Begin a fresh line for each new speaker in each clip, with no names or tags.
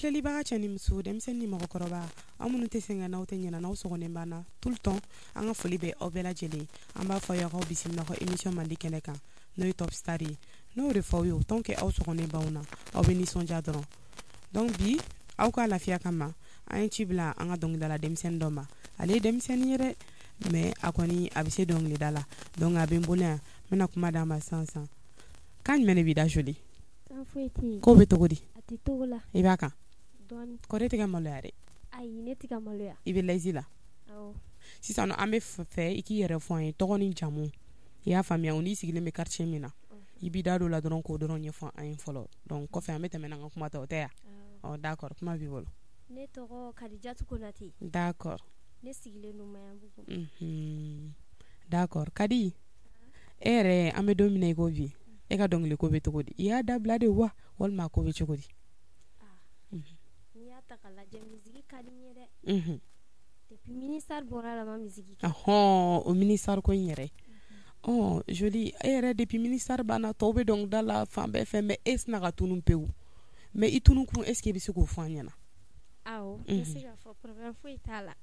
Filɛlibaga cɛ ni muso, denmisɛnnin ni mɔgɔkɔrɔba, aw minnu tɛ sɛgɛn, n'aw tɛ ɲinɛ, n'aw sɔgɔlen b'an na tout le temps, an ka foli bɛ aw bɛɛ lajɛlen. An b'a fɔ aw ye k'aw bisimila aw ka émission mandi kɛnɛ kan, n'o ye Top Star ye. N'o de fɔ aw ye, tant que aw sɔgɔlen b'anw na, aw bɛ nisɔndiya dɔrɔn. Donc bi, aw ka lafiya kama, an ye ci bila an ka dɔnkilidala denmisɛnnin dɔ ma. Ale ye denmisɛnnin ye dɛ, mais a kɔni a bɛ se dɔnkilida la. Donc a bɛ n bolo yan, n bɛna kuma d'a ma sisan sisan. Kan jumɛn de b'i da, Joli?
Kan foyi tɛ yen.
K'o bɛ cogo di?
A tɛ togo la.
I b'a kan?
Dɔɔni.
Kɔri, e tɛ ka maloya dɛ?
Ayi, ne tɛ ka maloya.
I bɛ l'aise la?
Awɔ.
Sisan nɔ, an bɛ fɛ i k'i yɛrɛ fɔ an ye, tɔgɔ ni jamu, i y'a faamuya, o n'i sigilen bɛ quartier min na. I b'i da don o la dɔrɔn, k'o dɔrɔn ɲɛfɔ an ye fɔlɔ. Donc kɔfɛ, an bɛ tɛmɛ n'an ka kuma ta, o tɛ yan?
Awɔ.
Ɔ d'accord, kuma b'i bolo.
Ne tɔgɔ Kadijatu Konate. Ne sigilen don Maɲanbugu.
D'accord, Kadi, e yɛrɛ, an bɛ don min na i ko bi, e ka dɔnkili ko bɛ cogo di? I y'a dabila de wa, walima a ko bɛ cogo di?
N'i y'a ta k'a lajɛ, musique ka di n ye dɛ. Depuis ministère bɔra la, ma musique kɛ.
Ɔhɔn, o ministère ko in yɛrɛ. Ɔ Joli, e yɛrɛ, depuis ministère banna, tɔw bɛ dɔnkilida la fan bɛɛ fɛ, mais e sina ka tunun pewu. Mais i tunun kun, est ce que i bɛ se k'o fɔ an ɲɛna?
Awɔ, n bɛ se k'a fɔ, problème foyi t'a la.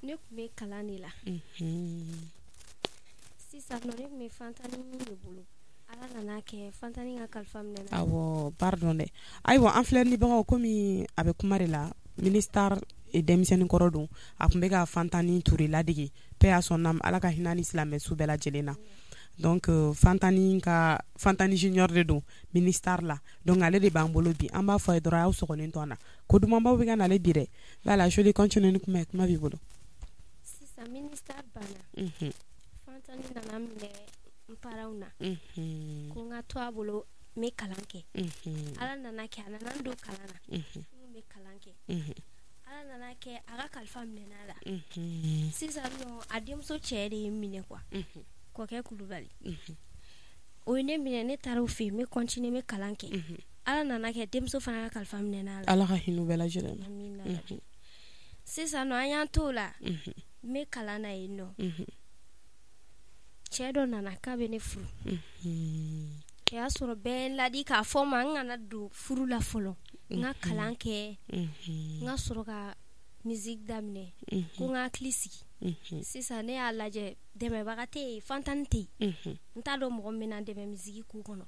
Ne tun bɛ kalan de la. Sisan nɔ, ne tun bɛ Fantani de bolo. Ala nana kɛ, Fantani ka kalifa minɛ na.
Awɔ, pardon dɛ. Ayiwa, an filɛlibagaw, komi a bɛ kuma de la, ministère denmisɛnnin kɔrɔ don, a tun bɛ ka Fantani Ture ladege, paix à son âme, Ala ka hinɛ ni silamɛ su bɛɛ lajɛlen na. Donc Fantani ka Fantani Junior de don ministère la. Donc ale de b'an bolo bi. An b'a fɔ a ye dɔrɔn, a y'aw sɔgɔlen to an na, ko dumanbaw bɛ ka nale bi dɛ. Voilà, Joli, continue ni kuma ye, kuma b'i bolo.
Sisan ministère banna. Fantani nana minɛ n parents na. Ko n ka to a bolo, n bɛ kalan kɛ. Ala nana kɛ, a nana n don kalan na. N bɛ kalan kɛ. Ala nana kɛ, a ka kalifa minɛ a la. Sisan nɔ, a denmuso cɛ de ye n minɛ quoi. Kɔkɛ Kulubali. O ye ne minɛ, ne taara o fɛ yen, n bɛ continuer, n bɛ kalan kɛ. Ala nana kɛ, denmuso fana ka kalifa minɛ a la.
Ala ka hinɛ u bɛɛ lajɛlen na.
Amina. Sisan nɔ, an y'an t'o la. N bɛ kalan na yen nɔ. Cɛ dɔ nana k'a bɛ ne furu. O y'a sɔrɔ bɛɛ ye n ladi k'a fɔ n ma n kana don furu la fɔlɔ. N ka kalan kɛ. N ka sɔrɔ ka musique daminɛ. Ko n ka hakili sigi. Sisan ne y'a lajɛ, dɛmɛbaga tɛ yen, Fantani tɛ yen. N t'a dɔn mɔgɔ min bɛna n dɛmɛ musique ko kɔnɔ.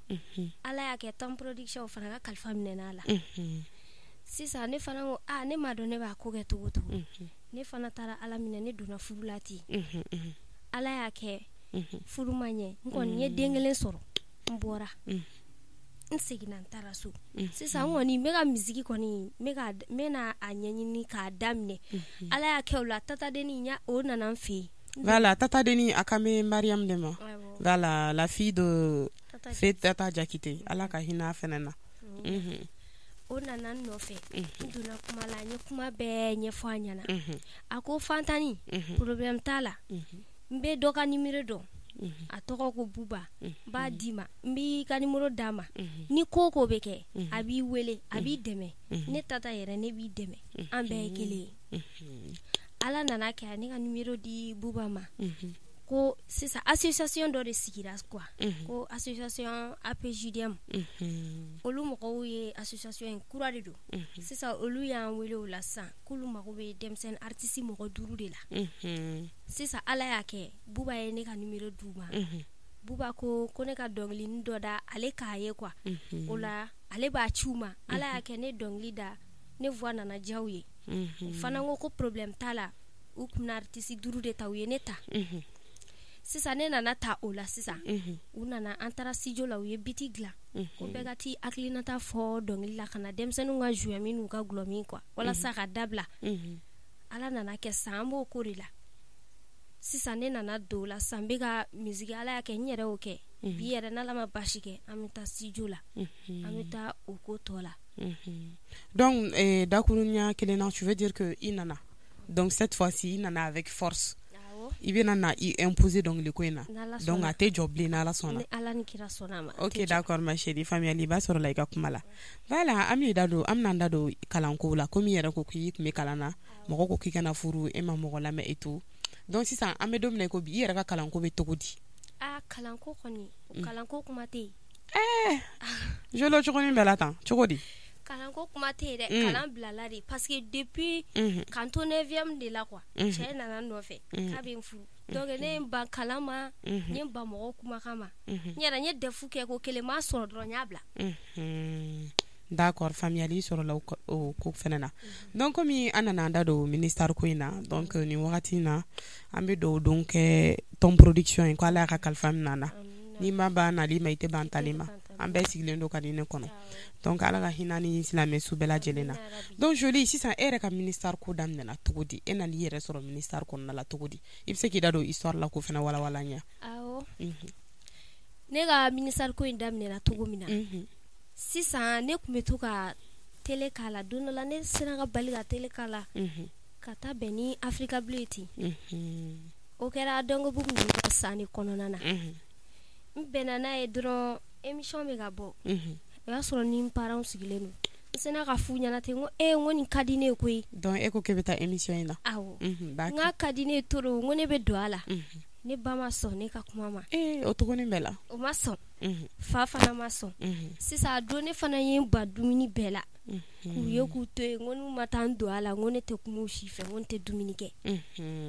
Ala y'a kɛ, Tam Production fana ka kalifa minɛ a la. Sisan ne fana ko aa, ne m'a dɔn ne b'a ko kɛ cogo o cogo. Ne fana taara Ala minɛ, ne donna furu la ten. Ala y'a kɛ, furu ma ɲɛ. N kɔni ye den kelen sɔrɔ, n bɔra. N seginna, n taara so. Sisan n kɔni n bɛ ka musique kɔni, n bɛ na a ɲɛɲini k'a daminɛ. Ala y'a kɛ o la, Tata Deni o nana n fɛ yen.
Voilà, Tata Deni, a kan bɛ Mariam de ma.
Awɔ.
Voilà, la fille de
Tata
Feu Tata Jakite. Ala ka hinɛ a fɛnɛ na.
O nana n nɔfɛ. N donna kuma la, n ye kuma bɛɛ ɲɛfɔ a ɲɛna. A ko Fantani, problème t'a la. N bɛ dɔ ka numéro dɔn. A tɔgɔ ko Buba. N b'a d'i ma. N b'i ka numéro d'a ma. Ni ko o ko bɛ kɛ, a b'i wele, a b'i dɛmɛ. Ne tata yɛrɛ, ne b'i dɛmɛ. An bɛɛ ye kelen ye. Ala nana kɛ, a ne ka numéro di Buba ma. Ko sisan association dɔ de sigira quoi. Ko association APJDM. Olu mɔgɔw ye association in kura de don. Sisan olu y'an wele o la sisan, k'olu mago bɛ denmisɛnnin artiste mɔgɔ 5 de la. Sisan Ala y'a kɛ, Buba ye ne ka numéro d'u ma. Buba ko ko ne ka dɔnkilinin dɔ da ale k'a ye quoi. O la ale b'a ci u ma. Ala y'a kɛ, ne dɔnkili da, ne voix nana diya u ye. O fana ko ko problème t'a la. U kun bɛna artiste 5 de ta, u ye ne ta. Sisan ne nana ta o la sisan. U nana, an taara studio la, u ye beat dilan. Ko bɛɛ ka t'i hakilinata fɔ dɔnkili la, ka na denmisɛnninw ka joint min n'u ka gulɔ min quoi. Walasa ka dabila. Ala nana kɛ sisan, an b'o ko de la. Sisan ne nana don o la sisan, n bɛ ka musique, Ala y'a kɛ n yɛrɛ y'o kɛ. Bi yɛrɛ, n'Ala ma baasi kɛ, an bɛ taa studio la. An bɛ taa o ko tɔ la.
Donc dakurunya kelen na, tu veux dire que i nana. Donc cette fois-ci, i nana avec force.
Awɔ.
I bɛna na i imposer dɔnkili ko in na.
N'Ala
Donc
sɔnna.
a tɛ jɔ bilen n'Ala sɔnna.
Ni Ala ni kira sɔnna a ma, a
Ok,
tɛ jɔ.
d'accord, ma chérie, faamuyali ba sɔrɔ la i ka kuma la. Voilà, an bɛ da don, an bɛna da don kalanko la. Komi i yɛrɛ ko k'i tun bɛ kalan na, mɔgɔ ko k'i kana furu, e ma mɔgɔ lamɛn et tout. Donc sisan an bɛ don min na i ko bi, i yɛrɛ ka kalanko bɛ cogo di?
Aa, kalanko kɔni, o kalanko kuma tɛ yen.
Jolo cogonin bɛɛ la tan cogo di?
Kalanko kuma tɛ yen dɛ, kalan bilala de parce que depuis k'an to 9e de la quoi, cɛ nana n nɔfɛ k'a bɛ n furu. Donc ne ye n ban kalan ma, n ye n ban mɔgɔw kumakan ma. N yɛrɛ n ye DEF kɛ ko kelen n m'a sɔrɔ dɔrɔn n y'a bila.
D'accord, faamuyali sɔrɔla o ko fɛnɛ na. Donc komi an nana an da don ministère ko in na, donc nin wagati in na an bɛ dugawu don kɛ Tom Production ye ko Ala y'a ka kalifa minɛ an na. N'i ma ban nali ma i tɛ ban tali ma. An bɛɛ sigilen don ka nin ne kɔnɔ. Donc Ala ka hinɛ ni silamɛ su bɛɛ lajɛlen na. Donc Joli, sisan e yɛrɛ ka ministère ko daminɛna cogo di? E nana i yɛrɛ sɔrɔ ministère kɔnɔna la cogo di? I bɛ se k'i da don histoire la k'o fana walawala an ye.
Awɔ. Ne ka ministère ko in daminɛna cogo min na. Sisan ne tun bɛ to ka télé k'a la, don dɔ la ne sera ka bali ka télé k'a la ka taa bɛn ni Africa Bleu ye ten. O kɛra Dɔnkobugu ninnu ka san de kɔnɔna na. N bɛnna n'a ye dɔrɔn émission bɛ ka bɔ. O y'a sɔrɔ ni n parents sigilen don. N sera ka f'u ɲɛna ten, n ko ee, n ko nin ka di ne ye koyi.
Donc e ko k'e bɛ taa émission in na.
Awɔ. N k'a ka di ne ye trop, n ko ne bɛ don a la. Ne ba ma sɔn ne ka kuma ma.
Ee, o tuguni bɛɛ la.
O ma sɔn. Fa fana ma sɔn. Sisan a don ne fana ye n ban dumuni bɛɛ la. K'u ye k'u to yen, n ko n'u ma taa n don a la, n ko ne tɛ kuma u si fɛ, n ko n tɛ dumuni kɛ.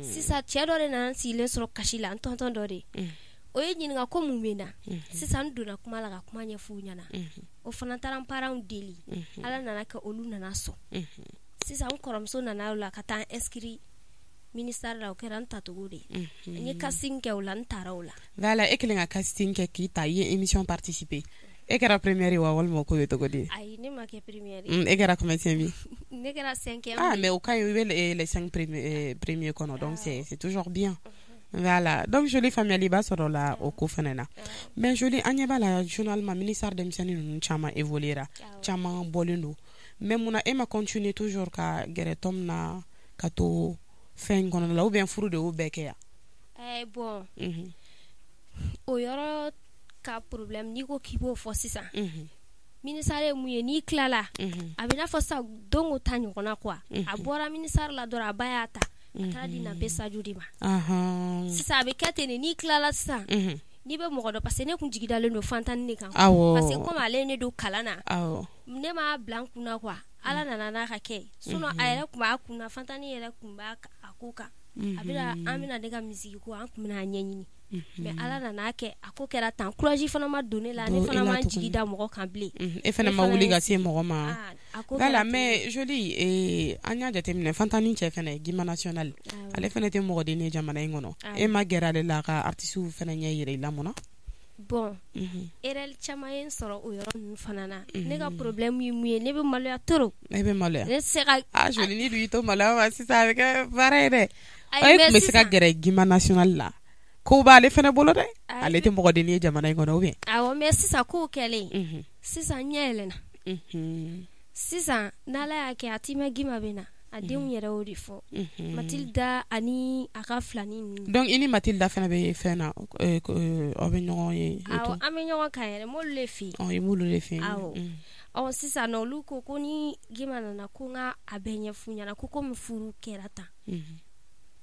Sisan cɛ dɔ de nana n sigilen sɔrɔ kasi la, n tɔntɔn dɔ de. O ye ɲininka ko mun bɛ n na. Sisan n donna kuma la ka kuma ɲɛf'u ɲɛna. O fana taara n parents deli. Ala nana kɛ olu nana sɔn. Sisan n kɔrɔmuso nana o la ka taa n inscrit ministère la, o kɛra n tacogo de ye. N ye casting kɛ o la, n taara o la.
Voilà, e kelen ka casting kɛ k'i ta, i ye émission participer. E kɛra première ye wa walima ko bɛ cogo di?
Ayi, ne ma kɛ première ye.
E kɛra combien ye?
Ne kɛra cinquième.
Ah, mais o ka ɲi, i bɛ les 5 premiers kɔnɔ, donc c'est toujours bien. Voilà, donc Joli, faamuyali ba sɔrɔ la o ko fana na. Mais Joli, an ɲɛ b'a la généralement ministère denmisɛnnin ninnu caman évoluer ra, caman bɔlen don. Mais munna e ma continuer toujours ka gɛrɛ Tom na ka to fɛn in kɔnɔna la, ou bien furu de y'o bɛɛ kɛ yan?
Bon. O yɔrɔ ka problème, n'i ko k'i b'o fɔ sisan. Ministère ye mun ye, n'i tilala, a bɛ n'a fɔ sisan don ta ɲɔgɔnna quoi. A bɔra ministère la dɔrɔn, a ba y'a ta. A taara di Nabe Sadio de ma. Sisan a bɛ kɛ ten de, n'i tilala sisan. N'i bɛ mɔgɔ dɔn, parce que ne kun jigi dalen don Fantani de kan. Parce que comme ale ye ne don kalan na. Ne m'a bila n kunna quoi. Ala nana n'a ka kɛ. Sinon a yɛrɛ kun b'a kunna, Fantani yɛrɛ kun b'a a ko kan. A bɛna an bɛna ne ka musique ko an kun bɛna a ɲɛɲini. Mais Ala nana kɛ a ko kɛra tan, courage fana ma don ne la, ne fana ma jigi da mɔgɔ kan bilen.
E fana ma wuli ka se mɔgɔ ma. Voilà, mais Joli, an y'a jateminɛ Fantani cɛ fana Guima National, ale fana tɛ mɔgɔ den ye jamana in kɔnɔ. E ma gɛrɛ ale la ka artistes fana ɲɛ yira i la mun na?
Bon, erreur caman ye n sɔrɔ o yɔrɔ ninnu fana na. Ne ka problème ye mun ye, ne bɛ maloya trop.
E bɛ maloya.
Ne tɛ se ka.
Ah Joli, n'i dun y'i to maloya ma sisan a bɛ kɛ baara ye dɛ. E tun bɛ se ka gɛrɛ Guima National la. Ko b'ale fana bolo dɛ. Ale tɛ mɔgɔ den ye jamana in kɔnɔ ou bien?
Awɔ, mais sisan kow kɛlen, sisan ɲɛ yɛlɛnna. Sisan n'Ala y'a kɛ a timɛ Guima bɛ na. A denw yɛrɛ y'o de fɔ. Matilda ani a ka filanin ninnu.
Donc i ni Matilda fana bɛ fɛn na, aw bɛ ɲɔgɔn ye.
Awɔ, an bɛ ɲɔgɔn kan yɛrɛ, n b'olu de fɛ yen.
Ɔ, i b'olu de fɛ yen.
Awɔ. Ɔ sisan nɔ olu ko ko ni Guima nana ko n ka a bɛɛ ɲɛf'u ɲɛna ko komi furu kɛra tan.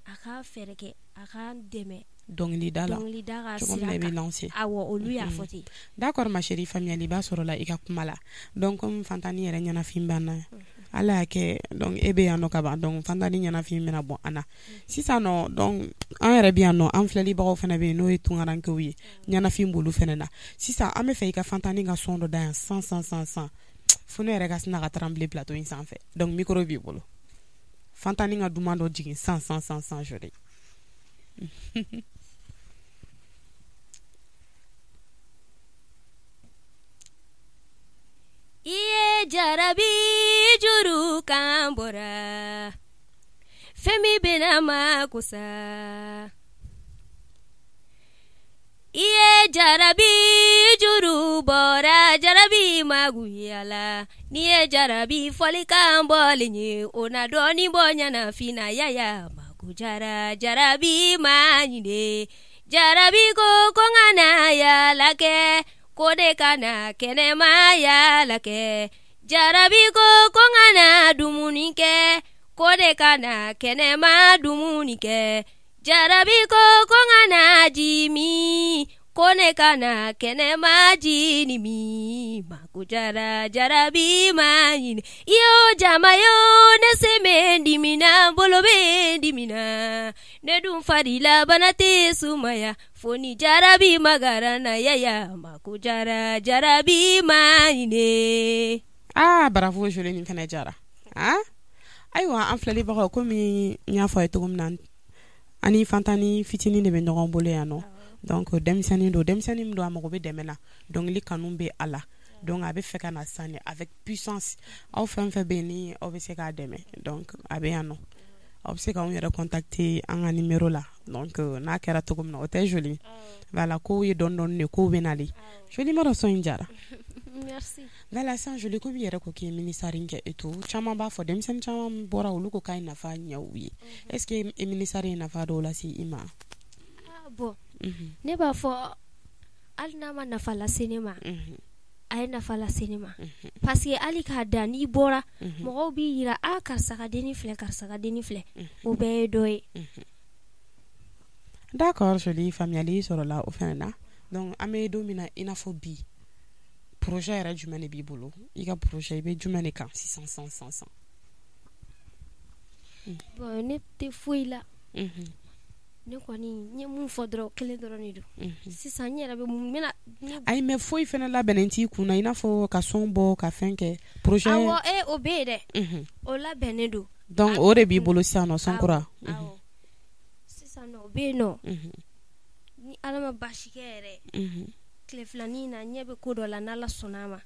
A ka fɛɛrɛ kɛ a ka n dɛmɛ.
Dɔnkilida la,
dɔnkilida ka
cogo min na i bɛ lancer.
Awɔ, olu y'a fɔ ten.
D'accord ma chérie, faamuyali ba sɔrɔ la i ka kuma la. Donc comme Fantani yɛrɛ ɲɛnafin banna, Ala y'a kɛ donc e bɛ yan nɔ ka ban, donc Fantani ɲɛnafin bɛna bɔ an na. Sisan nɔ donc an yɛrɛ bɛ yan nɔ, an filɛlibagaw fana bɛ yen n'o ye tunkarankew ye, ɲɛnafin b'olu fana na. Sisan an bɛ fɛ i ka Fantani ka son dɔ da yan san san san san, fo ne yɛrɛ ka sina ka trembler plateau in sanfɛ. Donc micro b'i bolo. Fantani ka duman dɔ jigin san san san san Joli.
I ye jarabi juru kan bɔra, fɛn min bɛna mako sa. I ye jarabi juru bɔra, jarabi magoyala. N'i ye jarabi fɔlikan bɔlen ye, o na dɔɔnin bɔ ɲɛnafin na yaya mako jara jarabi ma ɲinɛ. Jarabi ko ko n ka na yaala kɛ, ko ne ka na kɛnɛma yaala kɛ. Jarabi ko ko n ka na dumuni kɛ, ko ne ka na kɛnɛma dumuni kɛ. Jarabi ko ko n ka na ji min, ko ko ne ka na kɛnɛma ji ni min mako jara jarabi ma ɲini iyo jama yo ne sen bɛ n dimina bolo bɛ n dimina ne dun farila bana tɛ sumaya fo ni jarabi magara na yaya mako jara jarabi ma ɲini.
Aa bravo Jolie nin fana jara ah ayiwa an filɛlibagaw komi n y'a fɔ a ye cogo min na ani Fantani fitinin de bɛ ɲɔgɔn bolo yan nɔ donc denmisɛnnin don denmisɛnnin min don a mago bɛ dɛmɛ na dɔnkili kanu bɛ a la donc a bɛ fɛ ka na sisan de avec puissance aw fɛn fɛn bɛ yen ni aw bɛ se k'a dɛmɛ donc a bɛ yan nɔ aw bɛ se k'anw yɛrɛ contacter an ka numéro la donc n'a kɛra cogo min na o tɛ Jolie voilà kow ye dɔɔni dɔɔni de kow bɛ nalen Jolie ma dɔn son in jara.
Merci.
Voilà sisan Jolie komi i yɛrɛ ko k'i ye mini star kɛ et tout caman b'a fɔ denmisɛnnin caman bɔra olu ko k'a ye nafa ɲɛ u ye est ce que mini star ye nafa dɔw lase i ma.
Ah bon ne b'a fɔ hali n'a ma nafa lase ne ma a ye nafa lase ne ma parce que hali k'a da n'i bɔra mɔgɔw b'i yira a karisa ka denni filɛ karisa ka denni filɛ o bɛɛ ye dɔ ye.
D'accord Jolie faamuyali sɔrɔla o fana na donc an bɛ don min na i n'a fɔ bi projet yɛrɛ jumɛn de b'i bolo i ka projet i bɛ jumɛn de kan sisan sisan sisan sisan.
Bon ne tɛ foyi la. Ne kɔni n ye mun fɔ dɔrɔn kelen dɔrɔn de don sisan n yɛrɛ bɛ mun bɛna.
Ayi mais foyi fana labɛnnen t'i kun na i n'a fɔ ka son bɔ ka fɛn kɛ projet.
Awɔ o bɛ yen dɛ o labɛnnen don.
Donc o de b'i bolo sisan nɔ son kura.
Awɔ sisan nɔ o bɛ yen nɔ ni Ala ma baasi kɛ yɛrɛ. Tile filanin na ɲɛ bɛ ko dɔ la n'Ala sɔnna a ma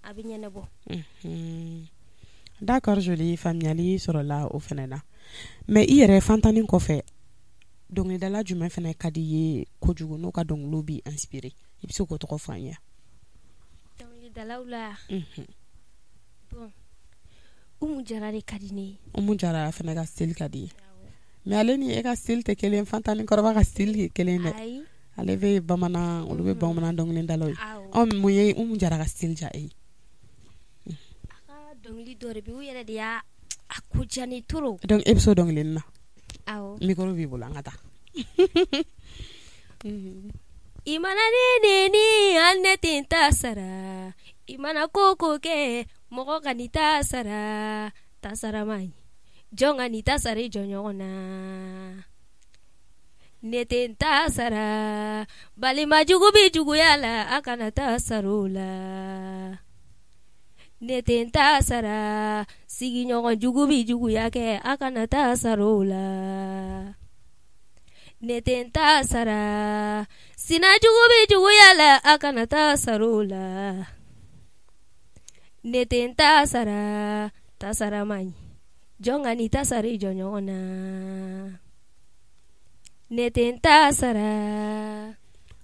a bɛ ɲɛnabɔ.
D'accord Jolie faamuyali sɔrɔla o fana na mais i yɛrɛ Fantani kɔfɛ dɔnkilidala jumɛn fana ka di i ye kojugu n'o ka dɔnkiliw b'i inspiré i bɛ se k'o tɔgɔ fɔ an ye.
Dɔnkilidalaw la bon Umu Jara de ka di ne ye.
Umu Jara fana ka style ka di i ye mais ale ni e ka style tɛ kelen Fantani kɔrɔba ka style ye kelen dɛ.
Ayi.
Ale bɛ bamanan olu bɛ bamanan dɔnkilidalaw ye ɔ mun ye Umu Jara ka style diya e ye.
A ka dɔnkili dɔ de bɛ yen u yɛrɛ de y'a a ko diya ne trop.
Donc e bɛ se o dɔnkilinin na.
Awɔ.
Micro b'i bolo an ka taa.
I mana ne neni hali ne tɛ n ta sara i mana ko ko kɛ mɔgɔ ka n'i ta sara ta sara man ɲi jɔn ka n'i ta sara i jɔɲɔgɔn na. Ne tɛ n ta sara balima jugu bɛ juguya la a kana taa sara o la ne tɛ n ta sara sigiɲɔgɔn jugu bɛ juguya kɛ a kana taa sara o la ne tɛ n ta sara sina jugu bɛ juguya la a kana taa sara o la ne tɛ n ta sara ta sara man ɲi jɔn ka n'i ta sara i jɔɲɔgɔn na. Ne tɛ n ta sara.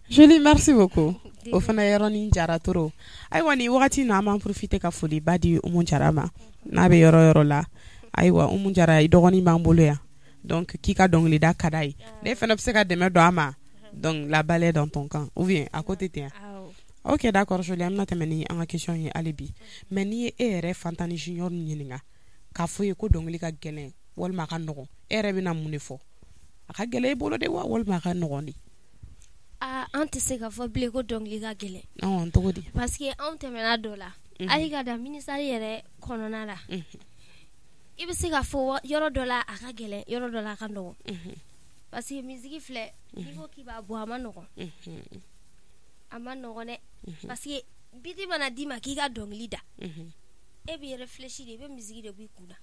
Jolie merci beaucoup. O fana yɔrɔnin jara trop. Ayiwa nin wagati na an b'an profiter ka foliba di Umu Jara ma n'a bɛ yɔrɔ yɔrɔ la ayiwa Umu Jara i dɔgɔnin b'an bolo yan donc k'i ka dɔnkilida ka d'a ye ne fana bɛ se ka dɛmɛ don a ma donc la balle est dans ton camp ou bien a ko tɛ ten wa. Ok d'accord Jolie an bɛna tɛmɛ ni an ka question ye hali bi mais n'i ye e yɛrɛ Fantani Junior ɲininka k'a fɔ ye ko dɔnkili ka gɛlɛn walima a ka nɔgɔn e yɛrɛ bɛna mun de fɔ. A ka gɛlɛn i bolo de wa walima a ka nɔgɔn de.
Aa an tɛ se k'a fɔ bilen ko dɔnkili ka gɛlɛn.
Ɔn cogo di.
Parce que anw tɛmɛna dɔ la. Hali ka dan ministère yɛrɛ kɔnɔna la. I bɛ se k'a fɔ yɔrɔ dɔ la a ka gɛlɛn yɔrɔ dɔ la a ka nɔgɔn. Parce que musique filɛ n'i ko k'i b'a bɔ a ma nɔgɔn. A ma nɔgɔn dɛ. Parce que beat mana d'i ma k'i ka dɔnkili da. E b'i réfléchir de i bɛ musique de bɔ i kun na.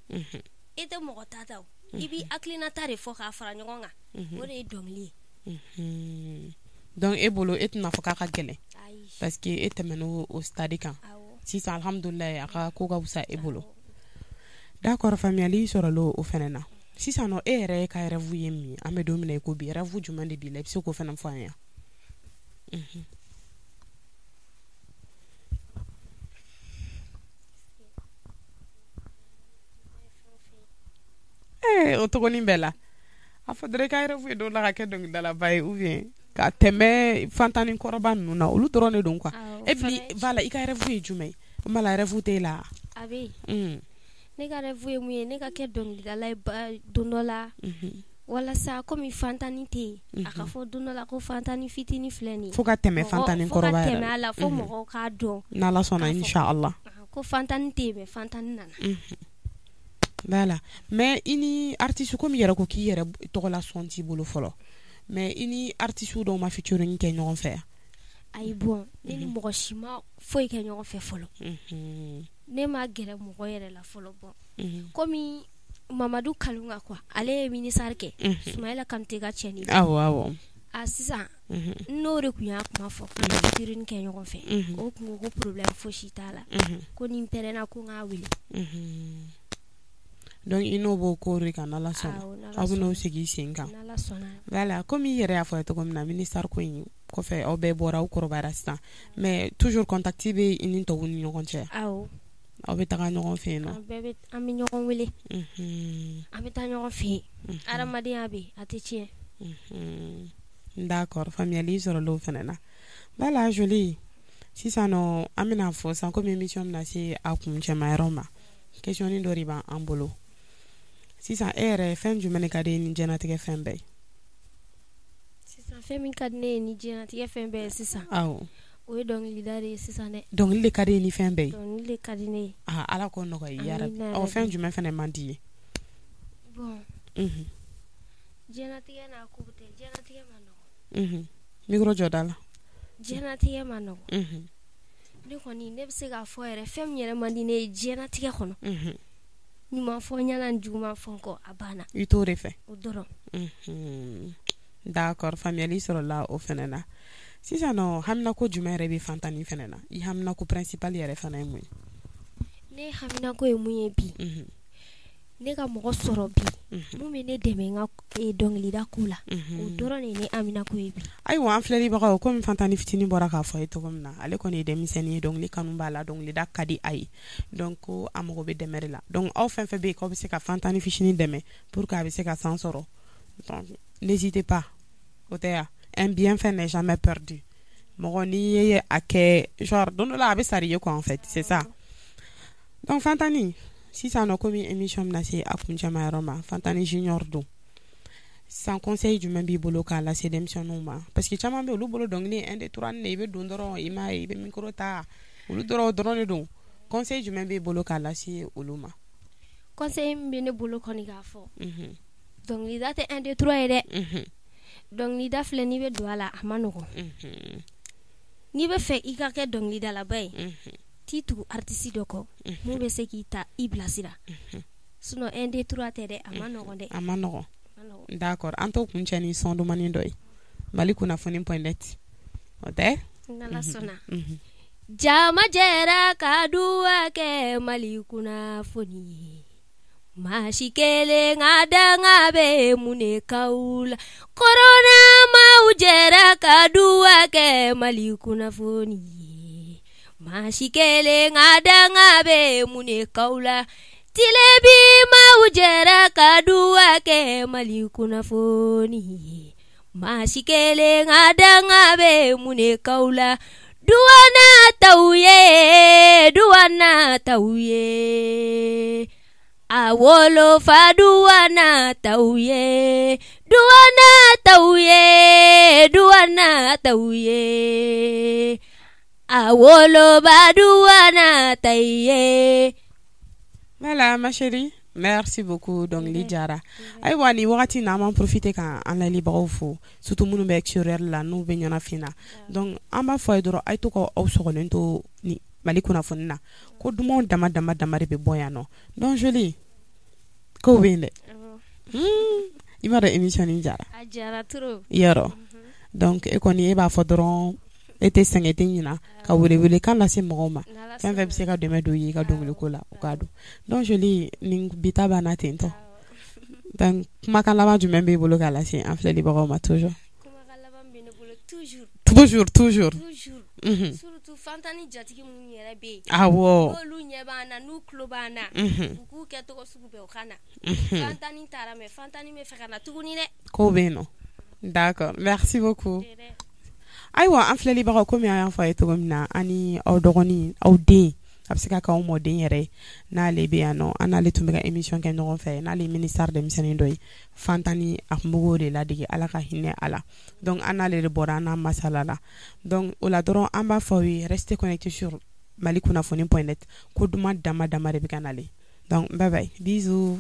E tɛ mɔgɔ ta ta o. I b'i hakilinata de fɔ k'a fara ɲɔgɔn kan. O de ye dɔnkili
ye. Donc e bolo e tɛna fɔ k'a ka gɛlɛn. Parce que e tɛmɛna o stade kan. Sisan alhamdulilayi a ka ko ka fisa e bolo. D'accord faamuyali sɔrɔla o fana na. Sisan nɔ e yɛrɛ ka rêve ye min ye an bɛ don min na i ko bi rêve jumɛn de b'i la i bɛ se k'o fana fɔ an ye. O togonin bɛɛ la a fɔ dɔrɔn i ka rêve ye don dɔ la ka kɛ dɔnkilidalaba ye ou bien ka tɛmɛ Fantani kɔrɔba ninnu na olu dɔrɔn de don quoi. E bi voilà i ka rêve ye jumɛn ye o ma la rêve t'e la.
A bɛ yen. Ne ka rêve ye mun ye ne ka kɛ dɔnkilidala ye don dɔ la. Walasa komi Fantani tɛ yen, a ka fɔ don dɔ la ko Fantani fitinin filɛ nin ye.
Fo ka tɛmɛ Fantani kɔrɔba
yɛrɛ. Fo ka tɛmɛ a la, fo mɔgɔw k'a dɔn.
N'Ala sɔnna, inshallah.
Ko Fantani tɛ yen, mais Fantani nana.
Voilà, mais i ni artiste, komi yɛrɛ ko k'i yɛrɛ tɔgɔla son t'i bolo fɔlɔ, mais i ni artiste dɔw ma featuring kɛ ɲɔgɔn fɛ?
Ayi, bon, ne ni mɔgɔ si ma foyi kɛ ɲɔgɔn fɛ fɔlɔ. Ne ma gɛrɛ mɔgɔ yɛrɛ la fɔlɔ. Bon, komi Mamadu Kalunga quoi, ale ye ministre kɛ, Sumayila Kanute ka cɛnin.
Awɔ awɔ.
A sisan n'o de tun y'a kuma fɔ k'an ka featuring kɛ ɲɔgɔn fɛ, o kun ko problème fosi t'a la, ko ni n pɛrɛnna ko n k'a wele.
Donc i n'o b'o ko de kan, n'Ala sɔnna aw bɛn'o sigi sen kan.
N'Ala sɔnna.
Voilà, komi i yɛrɛ y'a fɔ cogo min na, ministre ko in kɔfɛ, aw bɛɛ bɔra, aw kɔrɔbayara sisan, mais toujours contact bɛ i ni tɔw ni ɲɔgɔn cɛ?
Awɔ.
Aw bɛ taga ɲɔgɔn fɛ yen nɔ?
An bɛɛ bɛ, an bɛ ɲɔgɔn wele, an bɛ taa ɲɔgɔn fɛ yen. Adamadenya bɛ yen, a tɛ tiɲɛ.
D'accord, faamuyali sɔrɔla o fana na. Voilà, Jolie, sisan nɔ an bɛna fɔ sisan, komi émission bɛna se a kuncɛma yɔrɔ ma, question dɔ de b'an bolo sisan. E yɛrɛ, fɛn jumɛn de ka di e ni diɲɛlatigɛ fɛn bɛɛ ye?
Sisan, fɛn min ka di ne ye ni diɲɛlatigɛ fɛn bɛɛ ye sisan,
awɔ,
o ye dɔnkilida de ye sisan dɛ.
Dɔnkili de ka di e ni fɛn bɛɛ ye?
Dɔnkili de ka di ne ye.
Aa, Ala k'o nɔgɔya i ye yarabi. Ɔ, fɛn jumɛn fana man di i ye?
Bon, diɲɛlatigɛ n'a ko tɛ, diɲɛlatigɛ ma nɔgɔn.
Micro jɔ da la.
Diɲɛlatigɛ ma nɔgɔn. Ne kɔni, ne bɛ se k'a fɔ yɛrɛ, fɛn min yɛrɛ man di ne ye diɲɛlatigɛ kɔnɔ, ɲuman fɔ n ɲɛna, juguman fɔ n kɔ, a banna.
I t'o de fɛ?
O dɔrɔn.
D'accord, faamuyali sɔrɔla o fana na. Sisan nɔ, haminako jumɛn yɛrɛ bɛ Fantani fana na? I haminako principal yɛrɛ fana ye mun ye?
Ne haminako ye mun ye bi? Ne ka mɔgɔ sɔrɔ bi mun bɛ ne dɛmɛ n ka dɔnkilida ko la, o dɔrɔn de ye ne haminako ye bi.
Ayiwa, an filɛlibagaw, komi Fantani fitinin bɔra k'a fɔ a ye cogo min na, ale kɔni ye denmisɛnnin ye, dɔnkili kanu b'a la, dɔnkilida ka di a ye, donc ko a mago bɛ dɛmɛ de la. Donc aw fɛn fɛn bɛ yen k'aw bɛ se ka Fantani fitinin dɛmɛ pour que a bɛ se ka san sɔrɔ, donc n'hésitez pas. O tɛ ya? Un bienfait n'est jamais perdu. Mɔgɔ n'i ye a kɛ, genre don dɔ la a bɛ sara i ye quoi, en fait c'est ça. Donc Fantani, sisan nɔ, komi émission bɛna se a kuncɛma yɔrɔ ma, Fantani Junior don sisan, conseil jumɛn b'i bolo k'a lase denmisɛnninw ma? Parce que caman bɛ olu bolo, dɔnkili 1 2 3 ne, i bɛ don dɔrɔn, i m'a ye, i bɛ micro ta, olu dɔrɔn o dɔrɔn de don. Conseil jumɛn b'i bolo k'a lase olu ma?
Conseil min bɛ ne bolo kɔni k'a fɔ, dɔnkilida tɛ 1 2 3 ye dɛ. Dɔnkilida filɛ, n'i bɛ don a la, a ma nɔgɔn. N'i bɛ fɛ i ka kɛ dɔnkilidalaba ye, t'i tugu artiste dɔ kɔ mun bɛ se k'i ta i bilasira. Sinon 1 2 3 tɛ dɛ, a ma nɔgɔn dɛ.
A ma nɔgɔn. D'accord, an t'o kuncɛ ni son dumani dɔ ye, Mali kunnafoni point net, o tɛ?
N'Ala sɔnna. Jama jɛra ka duwa kɛ Mali kunnafoni ye, maa si kelen ka danga bɛ mun de k'aw la? Korona maaw jɛra ka duwa kɛ Mali kunnafoni ye, maa si kelen ka danga bɛ mun de k'aw la? Tilebi maaw jɛra ka duwa kɛ Mali kunnafoni ye, maa si kelen ka danga bɛ mun de k'aw la? Duwana t'aw ye, duwana t'aw ye, a wolofa duwana t'aw ye, duwana t'aw ye, duwana t'aw ye, a woloba duwana t'aw ye.
Voilà, ma chérie, merci beaucoup. Dɔnkili jara. Ayiwa, nin wagati na, an b'an profiter ka an layɛlibagaw fo, surtout minnu bɛ extérieur la, n'u bɛ ɲɛnafin na. Donc an b'a fɔ a ye dɔrɔn, a ye to ka aw sɔgɔlen to ni Mali kunnafoni na, ko dumanw dama dama dama de bɛ bɔ yan nɔ. Donc Jolie, kow bɛ yen dɛ. I b'a dɔn, émission nin jara.
A jara trop.
Yɔrɔ, donc e kɔni, e b'a fɔ dɔrɔn, e tɛ sɛgɛn, e tɛ ɲina ka welewele kan lase mɔgɔw ma, fɛn fɛn bɛ se ka dɛmɛ don i ye i ka dɔnkiliko la, o k'a don. Donc Jolie, nin bi ta banna ten tɔ. Donc kumakan laban jumɛn b'i bolo k'a lase an filɛlibagaw ma toujours?
Kumakan laban bɛ ne bolo toujours.
Toujours, toujours.
Toujours. Surtout Fantani jatigi minnu yɛrɛ bɛ yen.
Awɔ.
N'olu ɲɛ b'an na, n'u tulo b'an na. U k'u kɛ cogo sugu bɛɛ, u ka na. Fantani taara, mais Fantani bɛ fɛ ka na tuguni dɛ.
Kow bɛ yen nɔ. D'accord, merci beaucoup. Ayiwa, an filɛlibagaw, komi an y'a fɔ a ye cogo min na, an ni aw dɔgɔnin, aw den, A bɛ se ka k'anw mɔden yɛrɛ ye, n'ale bɛ yan nɔ, an n'ale tun bɛ ka émission kɛ ɲɔgɔn fɛ. N'ale ye ministère denmisɛnnin dɔ ye, Fantani, a tun bɛ k'o de ladege, Ala ka hinɛ a la. Donc an n'ale de bɔra, an n'a masala la. Donc o la dɔrɔn, an b'a fɔ aw ye, restez connectés sur malikunnafoni.net. Ko duman dama dama de bɛ ka nalen. Donc bye bye, bisous.